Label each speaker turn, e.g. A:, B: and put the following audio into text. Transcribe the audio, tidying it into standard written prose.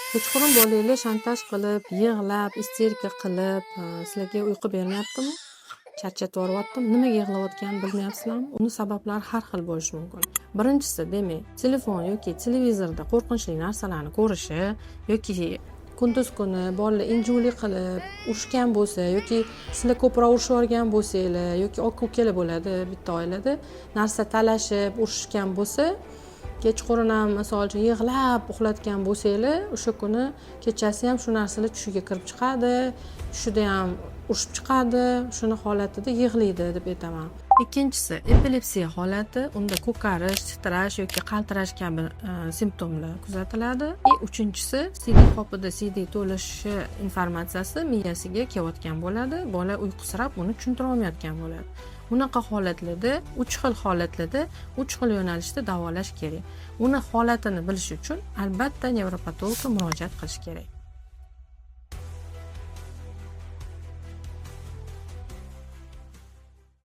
A: Kechqurun bolanglar shantaj qilib, yig'lab, isterika qilib, sizlarga uyqu bermayaptimi? Charchatib yuboryaptimi? Nimaga yig'layotganini bilmayapsizlarmi? Uni sabablari har xil bo'lishi mumkin. Birinchisi, demak, telefon yoki televizorda qo'rqinchli narsalarni ko'rishi yoki kunduz kuni bolalar injulik qilib urushgan bo'lsa yoki sizlar ko'proq urushib yuborgan bo'lsanglar yoki aka ukalar bo'ladi bitta oilada, narsa talashib urushishgan bo'lsa, kechqurun ham, misol uchun, yig'lab uxlatgan bo'lsanglar, o'sha kuni kechasi ham shu narsalar tushiga kirib chiqadi, tushida ham urushib chiqadi, shuni holatida yig'laydi deb aytaman. Ikkinchisi, epilepsiya holati, unda ko'karish, titrash yoki qaltirash kabi simptomlar kuzatiladi. И uchinchisi, siydik qopida siydik to'lishi informatsiyasi miyasiga kelayotgan bo'ladi, bola uyqusirab uni tushuntira olmayotgan bo'ladi. Bunaqa holatlarda, uch xil holatlarda uch xil yo'nalishda davolash kerak. Uni holatini bilish uchun albatta nevropatologga murojaat qilish kerak.